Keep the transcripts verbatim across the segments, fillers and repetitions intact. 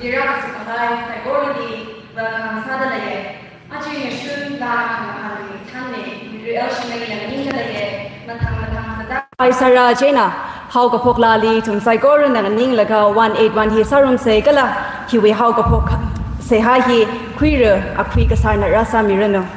Chira kasukhavai saikorali welcome sāda leiya. Aja ngashun laa khangahānwui thānli, Miru L. Shimei nganingda leiya. Mathang mathang sāda haisāra chieina, haokaphok laali ithum saikorana nganinglaga one eight one hi sārumsa kala, hiwui haokaphok seihā hi khuira, akhui kasarna rāsāmiranu.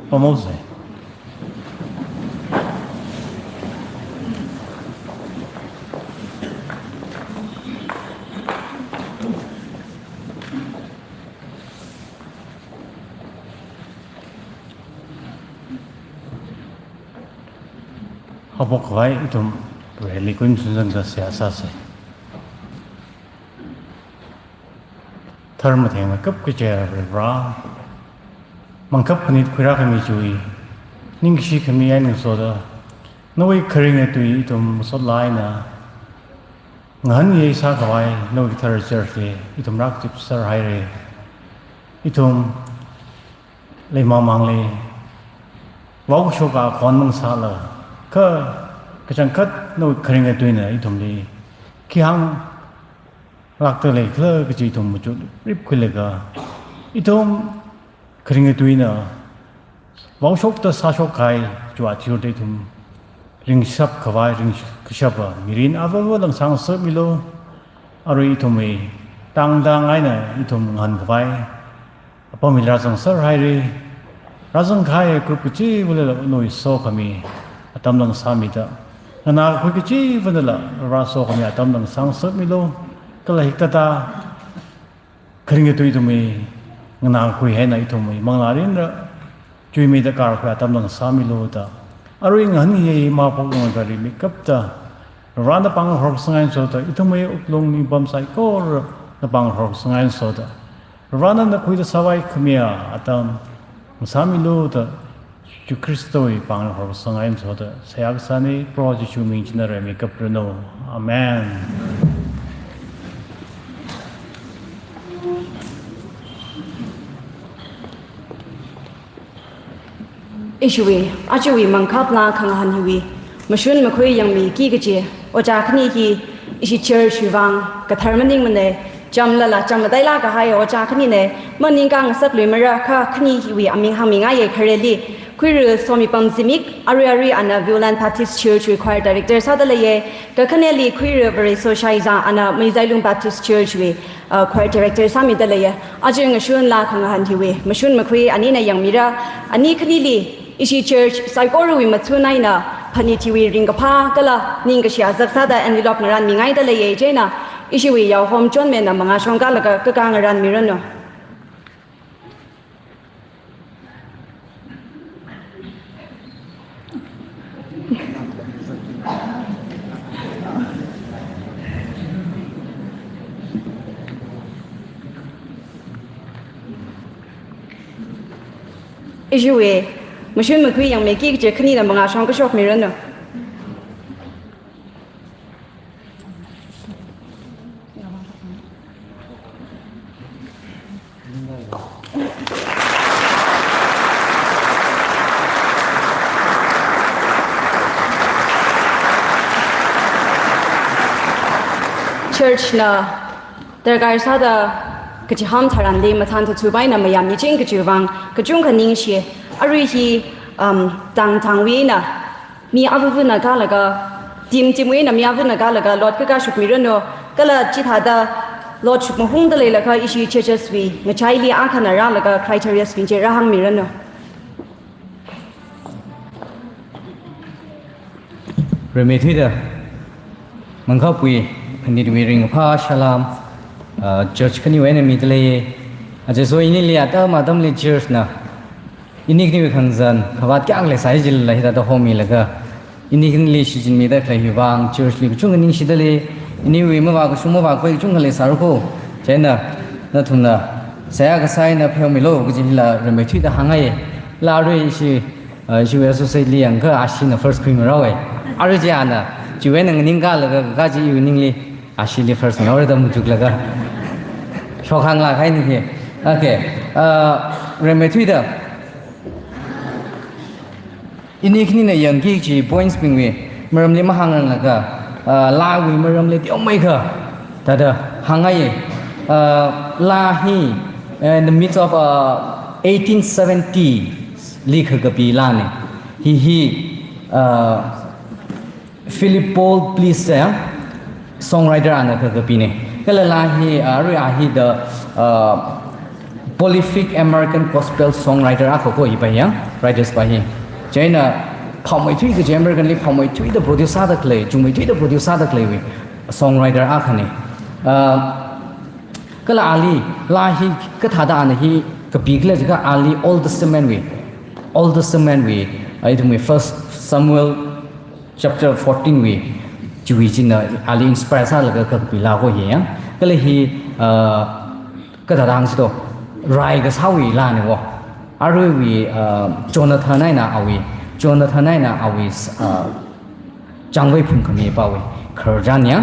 Pamose. Haophok khavai ithum rally kuinsunzangda seihā sāsa. Tharmathengmeikap kachiya Varivara, mangkap khanit khuirākhami chiwui ningshikhami eina ngasoda, nawui kharinga tui ithum masot laa eina ngahānyei sākhavai nawui kathara church li ithum rākazipser haira. Ithum leimamangli vaoshok akhon mang sāla, kha kachangkhat nawui kharinga tuina ithumli khi hānglākda leikhala kaji ithum machut ripkhuilaga, ithum kharinga tuina vaoshokta sāshok kahai chiwui athishurda ithum ringshap khavai, ringkashapa mirin avāva langsāngasakmilu. Arui ithumwui tangtang eina ithum ngahānkhavai apam hili rāzangser haira. Rāzangkahai group kachivālila nawui sokhami atam langsāmida, nganākakhui kachiva̱nala Vare sokhami atam langsāngasakmilu. Kala hikathāda kharinga tui ithumwui nganākakhui eina ithumwui manglā mirinla chuimeida kākhui atam langsāmilu da. Arui ngahānyei maphok ngarāri meikapta, Vare na pāng horkasang eina soda, ithumwui wuklung ningpam saikora na pāng horkasang eina soda, Vare nana khuida sāvai khamiya atam sāmilu da, Jishu Khristawui pāng horkasang eina soda seihā kasāna. Proho Jishu ming china rāmeikap ranu. Amen. Ishiwui, ajawui mangkap laa khangahān hiwui mashun makhui yangmiki kachi ojā khani hi ishi church wui vang kathar maningmana, chamlala chamataila kahai ojā khanina, maningkhangasak luimara kha khani hiwui aming hāngmingaiya khareli Khuira Somipam Zimik, arui arui ana Viewland Baptist Church wui Choir Director sāda leiya. Kakhaneli Khuira Vareso Shaiza, ana Meizailung Baptist Church wui, uh, Choir Director sāmida leiya. Aja ngashun laa khangahān hiwui mashun makhui anina yangmira. Ani khanili ishi church saikorawui mathun eina phanit hiwui ringkaphā kala ningkashi azak sāda envelope ngarānmingaida leiya. Chieina ishiwui yaohom Chonmena mangāshong kalaga kakā ngarānmiranu. Ishiwui mashun makhui yangmeiki kaji khanina mangāshong kashokmiranu. Church na darkar sāda kachiham tharanli mathān thathupai na mayāmiching kajiwui vang kachungkha ningshi. Arui hi, um, tang tangwui eina mi avuvuna kalaga, team teamwui eina mi avuvuna kalaga lot kakā shokmiranu, kala chithāda lot shokmahungda leilakha ishi churches wui ngachaili akhana rālaga criterias wui chi rāhāngmiranu. Rimeithuida mangkhapui phanitwui ringphā salam, uh, church khaniwui eina mida leiya. Aja so inili atam atamli church na ini khaniwui khangazan khavāt kayākha leisai jilala hithāda homilaga ini khanili shichinmida khalei hiwui vang church li kachungkha ningshida lei. Iniwui mavākashung mavākhui kachungkha leisāra kho. Chieina nathumna seihā kasā eina pheomilu kaji hila rimeithuida hāngngaiya. Kala arui ishi, uh, ishiwui associate li yangakha ashina first khuimara wai. Arui chi ana chiwui eina nganing kalaga kakaji iwui ningli ashili first ngaora da machuklaga shokhānglāk haini hi. Okay. Uh, rimeithuida ini khanina yangki kaji points bingwui maramli mahāngranglaga, uh, laawui maramli teomeikha thāda hāngngaiya. Uh, laa hi, uh, in the midst of, uh, eighteen seventy li khakapi laana. Hi hi, uh, Philip Paul Bliss ya, songwriter ana khakapina. Kala laa hi, uh, arui a hi the, uh, prolific American gospel songwriter akha kho hipa ya, writers pa hi. Chieina phaomeithui kaji American li phaomeithuida produce sāda khalei, chungmeithuida produce sāda khaleiwui songwriter akhana. Uh, kala ali laa hi kathāda ana hi kapikhala jiakha ali Old Testament wui, Old Testament wui, uh, ithumwui First Samuel chapter fourteen wui, chiwui china ali inspire sālaga kakapi laa kho hi ya. Kala hi, uh, kathāda hāngsi to, rai kasāwui laana wo. Aruiwui, uh, Jonathan eina awui, Jonathan eina awui, uh, changvei phungkhami pawui khararchan ya.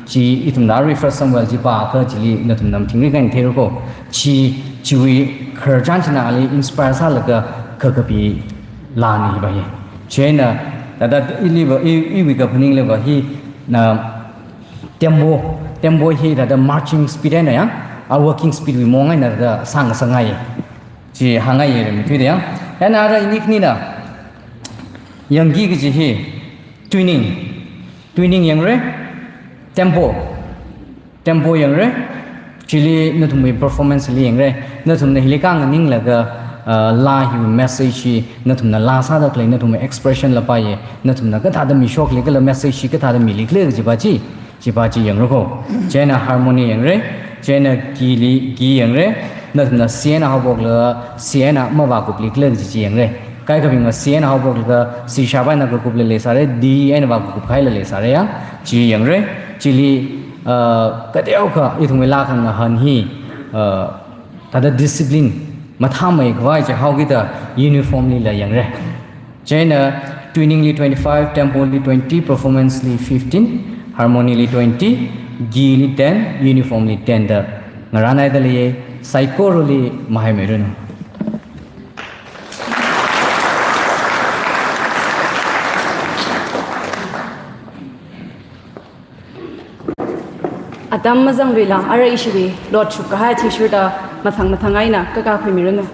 Chi ithumna arui First Samuel chi pākha chili nathumna mathingrik eina theira kho. Chi, chiwui khararchan china ali inspire sālaga kakapi laana hipa hi. Chieina thāda iliva, i, iwui kaphaningliva hi na tempo, tempo hi thāda marching speed eina ya, a walking speed wui maong eina thāda sāngasakngai. Chi hāngngaiya rimeithuida ya. Chieina ara ini khanina yangki kaji hi tuning, tuning yangra, tempo, tempo yangra, chili nathumwui performance li yangra, nathumna hili khanganinglaga, uh, laa hiwui message hi nathumna laa sāda khalei, nathumwui expression la paiya, nathumna kathāda mishokli kala message hi kathāda milikhala kajipa chi, chipa chi yangra kho. Chieina harmony yangra, chieina keyli, key yangra, nathumna C eina haophoklaga C eina mavākuplikhala kaji chi yangra. Kaikhabingva C eina haophoklaga C sharp eina kakupla leisāra, D eina vākup kahaila leisāra ya, chi yangra. Chili, uh, kateokha ithumwui laa khangahān hi, uh, thāda discipline mathāmeikhavai chi haokida uniformly la yangra. Chieina tuning li twenty-five, tempo li twenty, performance li fifteen, harmony li twenty, key li ten, uniform li ten da ngarānhaida leiya, saikorali mahaimeiranu. Atam mazangluila, ara ishiwui lot shukkahai athishurda mathang mathang eina kakā khuimiranu.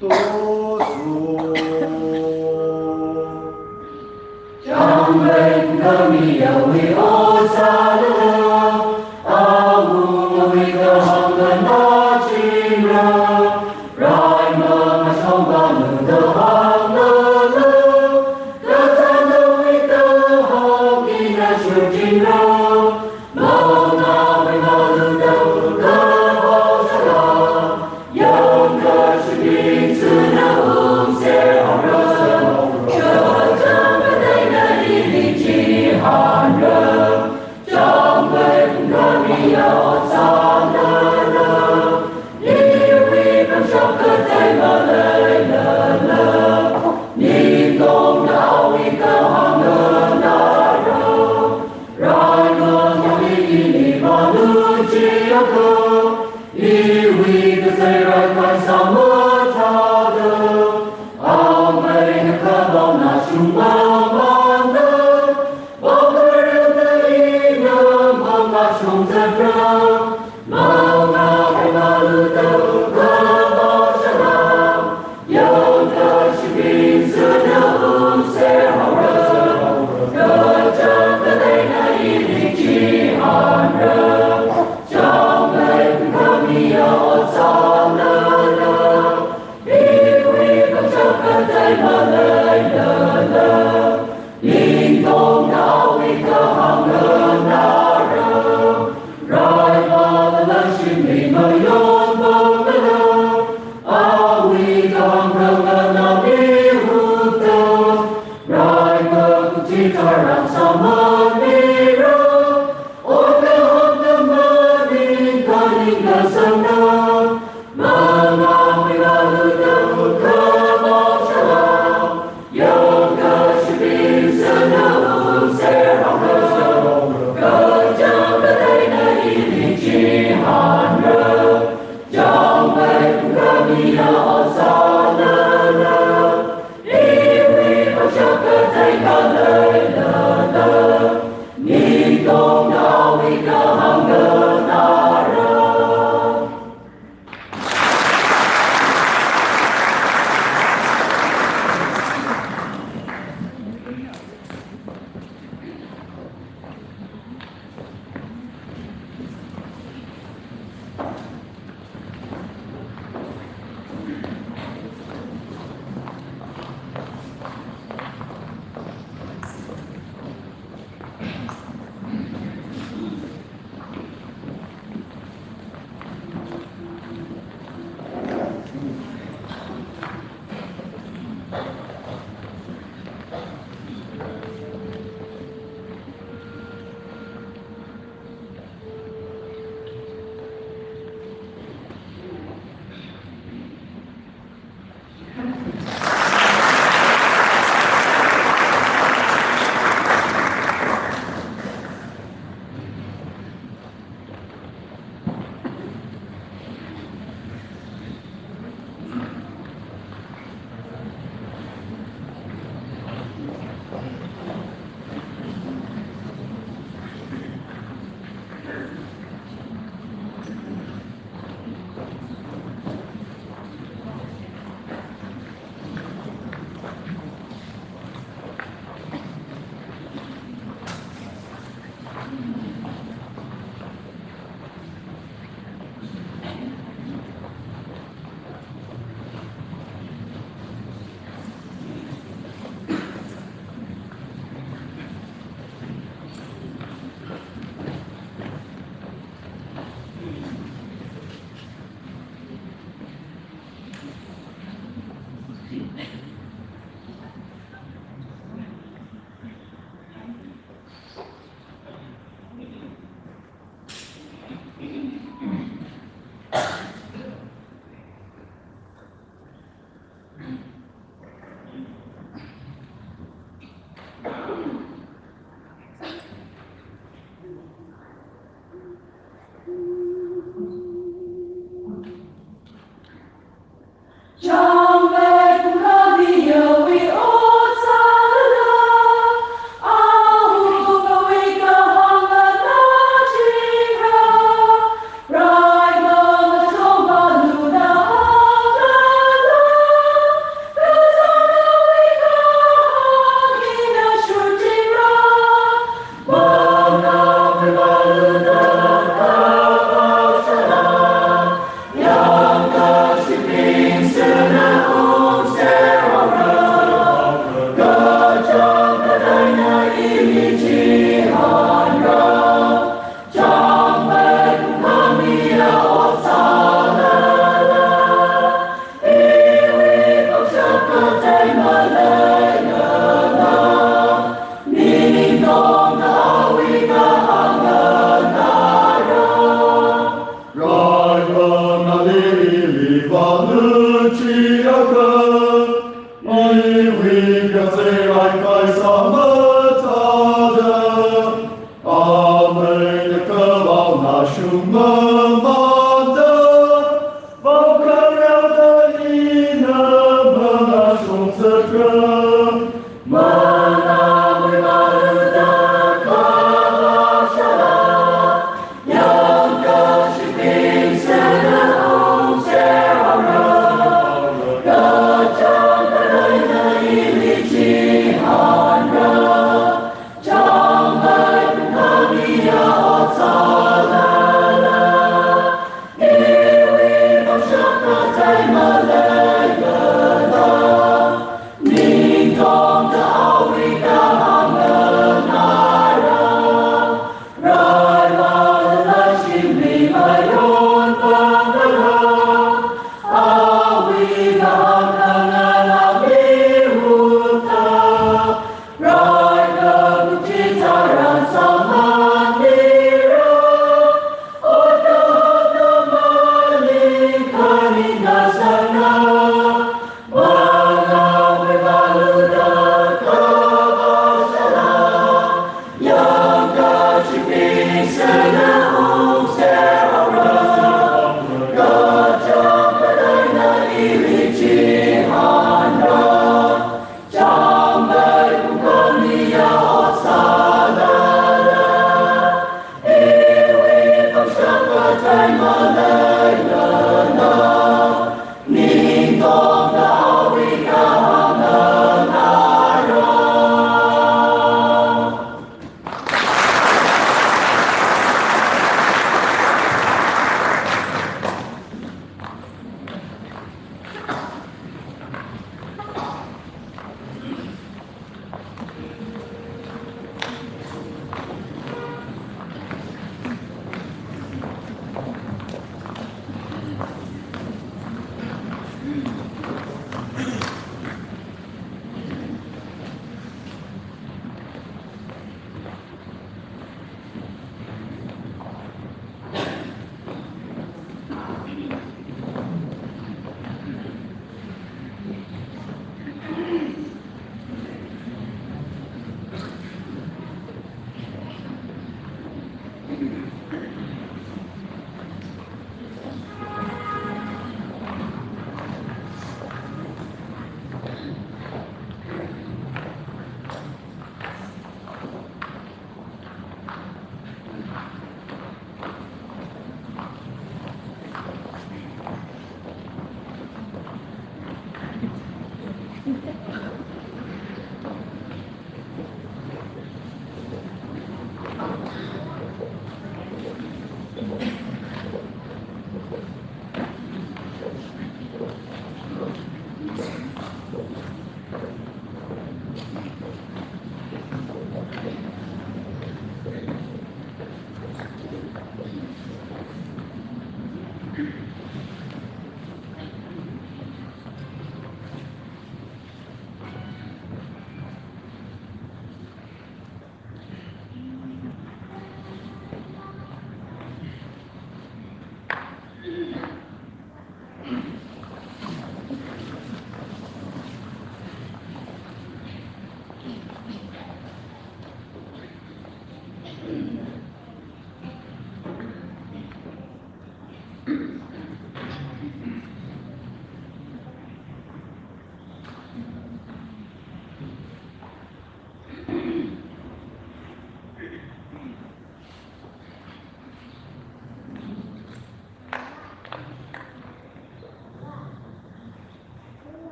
Tosu. Changvei kami yawi osalala, awui kahāng nganāchingra, raimang ashong vānuda hānglala, kachāngwui kahāng ina shurchingra, Iwui kasai raikai sāmathāda, amei na kavāna shungmamanda, vākharelda ina mangā shongzatra, mangā khangaluda kavā shala,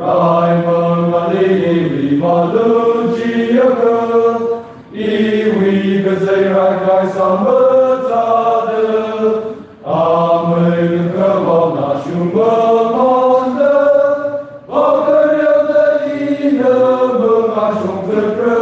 Rai mangāli iwui malung chiakha, iwui kazei raikai samphangda, amei kakhavana shungmamanda, pākharyada ina mangāshong zatra.